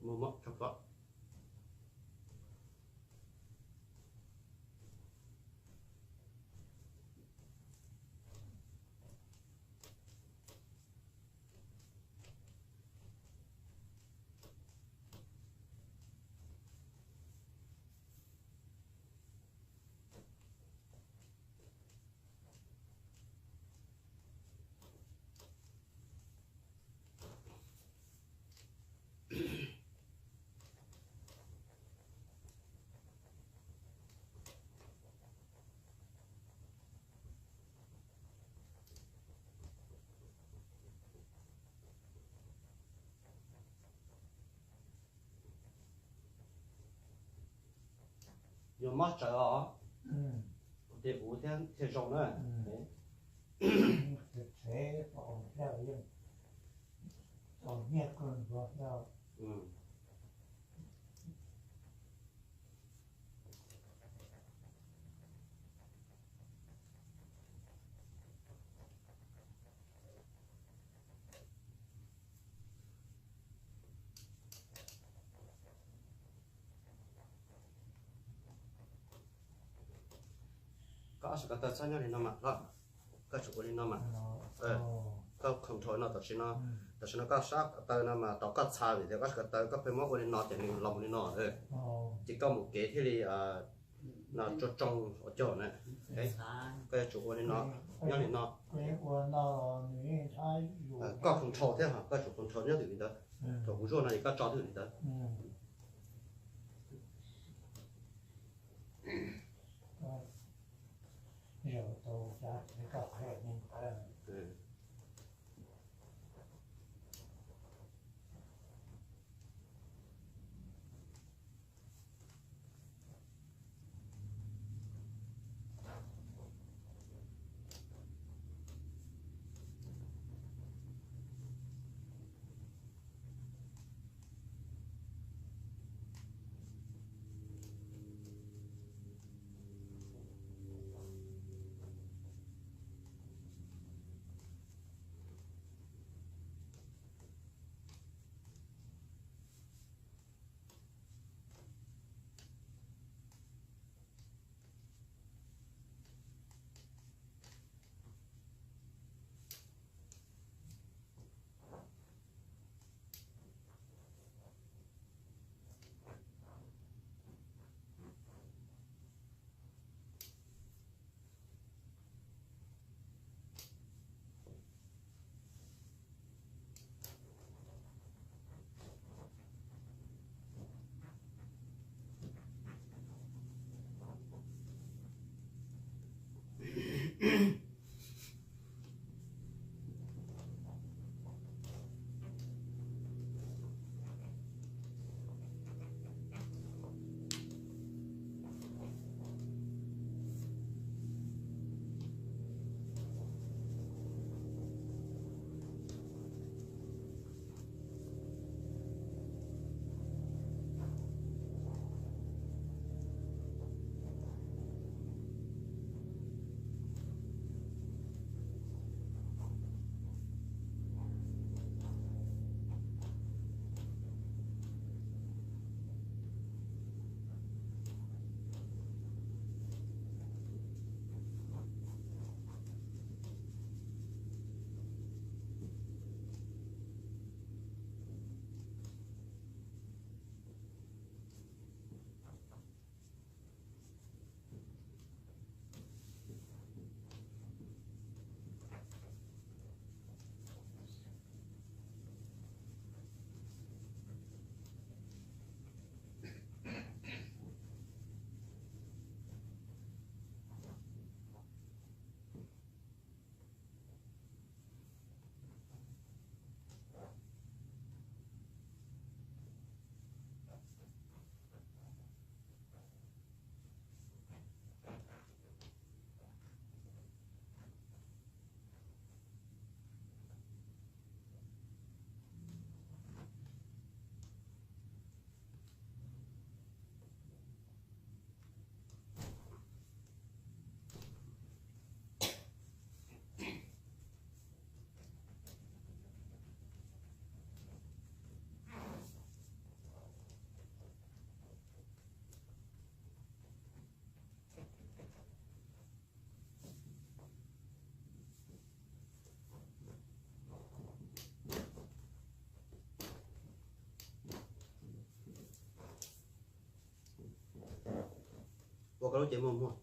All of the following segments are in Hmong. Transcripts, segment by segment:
Mus mog, tso plhuav. Yuav mob tsawv os. Ces kuv thiaj zoo na. Koj sab ko taw txhob nyob li no mas, koj tsum ua li no mas. Koj control no tam sim no, tam sim no koj sab ko taw no mas tau koj txha vim tias koj sab ko taw koj pheej muab ua li no ces nws los mus li no. Ces koj mus kev thiaj li no tso tsoo ua cog na. Koj yuav tsum ua li no, nyob li no. Koj control thiab, koj tsum control nyob twg li ntawd. Thaum kuv zuaj no ces koj tso twg li ntawd. Lub ces muag muag.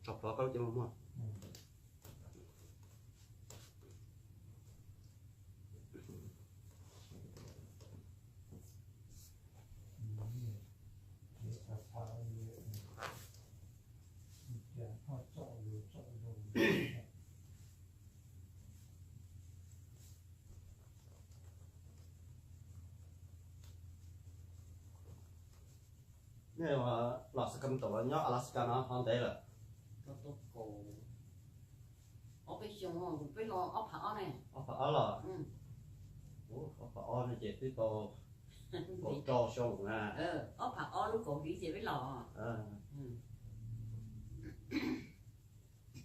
Tso plhuav koj lub ces muag muag. Nej los Sacramento los nyob Alaska no ho ntev lawm? Ob peb xyoo, peb los ob phav ob ne. Ob phav ob los? Ub, ob phav ob no ces twb tau kaum rau xyoo na. Ob phav ob lub kaum hli ces peb los.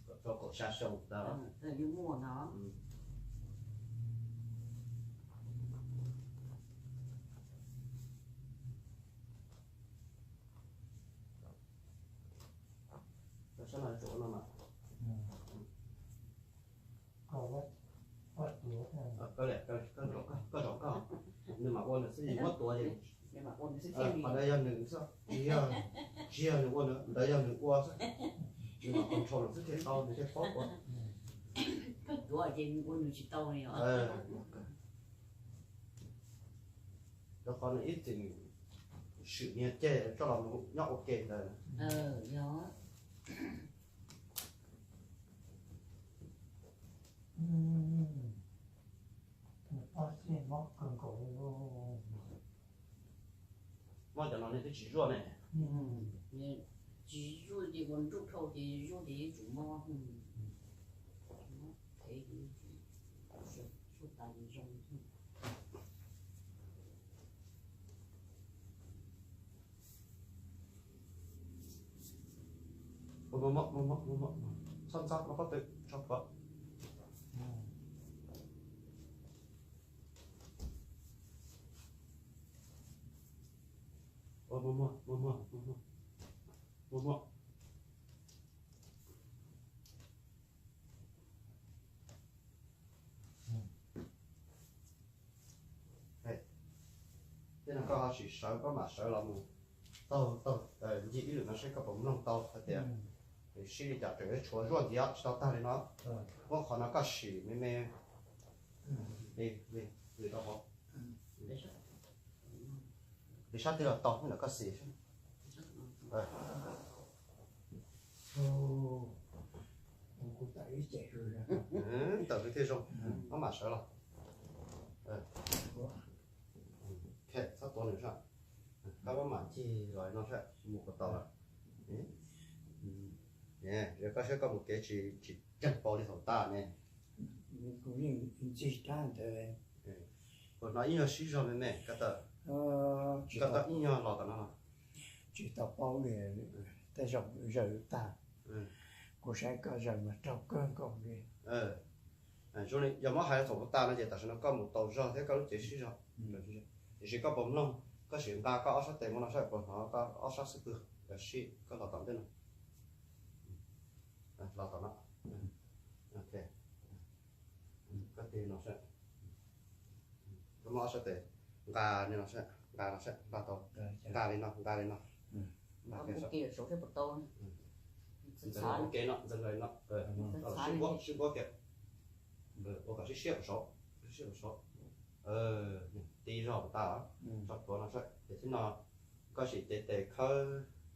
Kaum rau kaum xya xyoo ntawd. Yeej muaj no. Sab no tsuav no mas. Koj zaum koj, nws mam ua nws xwb, yus muab tuav ces qhov ntawd yog nws xwb, tsis yog, tsis yog nws ua, ntawd yog nws ua xwb. Nws mam control nws xwb thiaj tau, nws thiaj paub ua. Koj tuav ces nws ua nws tsis tau li os. Rau qhov nws ib txwm swm niag ceg tso los nyob ua ke ntawd. Mob cov no nej twb tsis zuaj ne. Tsis zuaj ces ua nruj dhau ces zuaj ces yuav tsum mob. Mob phem ces suab tas ces zoo. Txhob ntxob, txhob ntxob, muab pob tw tso plhuav. Muag muag, muag muag, muag muag, muag muag. Tej no koj ho sim sawv, koj mam sawv los mus taug taug ncig ib lwm no seb koj puas mloog tau hais tias sib li cas, tseem yuav tshuav zuaj ntxiv tsis tau tag li no. Muab qhov no koj sim me me li, li rau hauv. Li sab twg los tau, ntawm koj xis. Tawm li thiaj zoo, koj mam sawv los. Txhob tuav nws sab, koj maj mam ncig los no sab mus kom tau lawm. Koj saib koj mus kev tsis tsis ntseeg paub li thaum tas ne. Kuv yeej ntxig rab ntawd. Puas hnov ib nyuag sib zog me me koj taw? Koj tau ib nyuag los tom no los? Tsis tau paub li, tej zaum zaws tag. Kuv saib koj zaws mas raug kawg nkaus li. Zoo li yog muab hais thaum tas no ces tam sim no koj mus tau zog thiab koj lub cev sib zog. Tiam sis koj puas mloog, koj sim nqa koj ob sab tes mus no saib puas hnov koj ob sab xub pwg sib, koj los tom ntej no. Los tom no. Koj tig no saib. Koj muab ob sab tes nqa li no saib, nqa no saib, nqa tau, nqa li no, nqa li no. Ntxeev kev no, ntxeev li no, sib npuab, sib npuab kiag. Ua kom siab siab kom saud, siab siab kom saud. Ti zog tas, tso plhuav no saib, ces tib no koj sim cev tes khawb,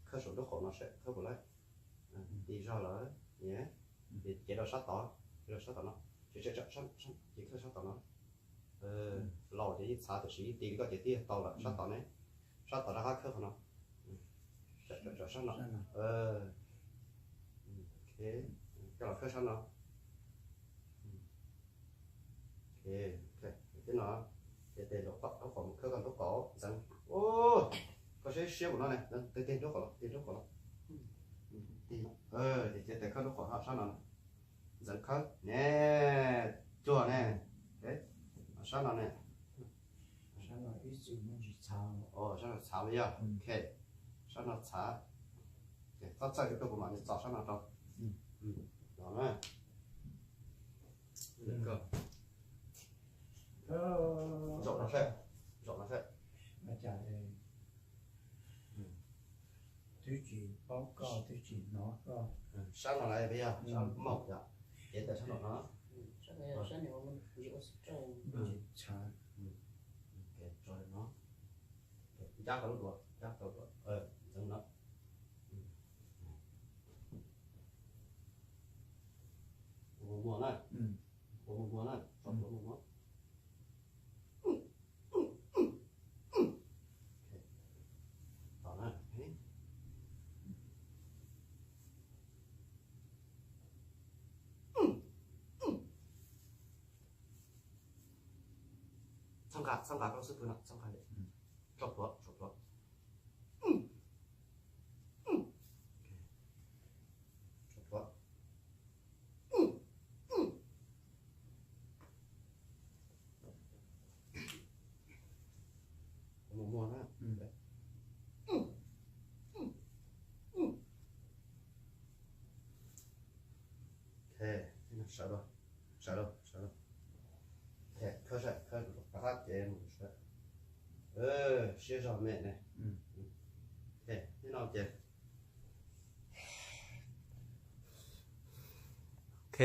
khawb saum nraub qaum no saib khawb puas laib. Ti zog lawm, ces rau sab tod, rau sab tom no, ces khawb sab tom no. Laus ces yeej txhav tiam sis yeej ti li koj ces twb yog tau lawm, sab tom ne, sab tom rov qab khawb qhov no. Sab no, koj los khawb sab no. Tib no, ces tes nraub qaum mus khawb koj nraub qaum ntxeev. Koj saib siab mus no ne, tes nraub qaum los, tes nraub qaum los. Ces cev tes khawb nraub qaum sab no, ntxeev khawb ne, cuag ne, sab no ne. Sab no txhav li yog, sab no txhav, txhob txawj rau kuv mam li txo sab no rau. Zaum no, zaum no saib, Paub koj twb tsis hnov koj. Sab no lawm peb yog sab maum yom, ces tawm sab no no. Sab no, sab no, tso no, ncab tau lub duav, ncab tau duav, ntxeev no. Ua muag muag na, ua muag muag na, tso duav muag muag. Tom na. Txhob nqa, txhob nqa koj xub pwg no, txhob nqa li. Tso pluav, tso pluav. Tso pluav. Mus muag na. Sawv los, sawv los, sawv los. Khawb saib, khawb rov qab ces mus sawv. Siab zog me ne. Nyob no ces. Ok,